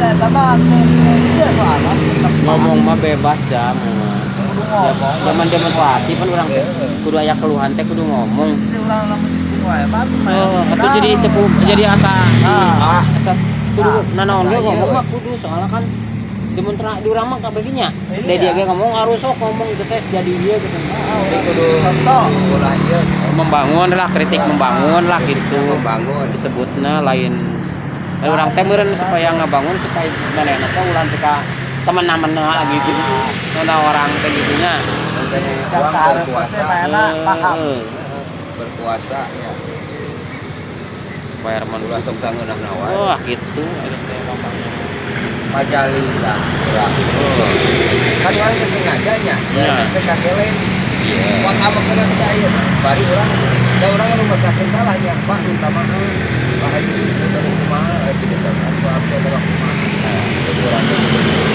Da eta mah teu soalna tetep Ngomong mah bebas dah memang. Kudu ngomong. Zaman demokrasi pan urang teh kudu aya keluhan teh kudu ngomong. Jadi urang lamun cicing wae mah mah. Oh, atau jadi tepu, jadi asa Ah. ah asa kudu Ah, nanaon asa ge ieu ngomong we. Mah kudu, soalnya kan demonstrasi di urang mah kabeh nya. Iya. Dia ge ngomong harus sok ngomong itu teh jadi ieu gitu. Tapi kudu Contoh. Ulah ieu gitu. Membangun lah, kritik membangun lah Kritiknya gitu. Membangun. Disebutna lain. Lain urang teh meureun supaya ngabangun, supaya manehna teh ulah teh ka semena-mena gitu. Nah, orang teh gitunya. Yang Urang kaharep teh berkuasa. manehna paham. Heeh. Berkuasa ya. Bayar man. Ulah sok sangeunahna wae. Wah, gitu eta teh gampangnya. Majali lah urang. Kan urang teh sengaja nya. Iya. Ya teh kageleng. Iya. Buat apa kena teh ayeuna? Bari urang da urang anu masakeun salahnya, Pak, minta maaf. Pak Haji, saya bade kumaha.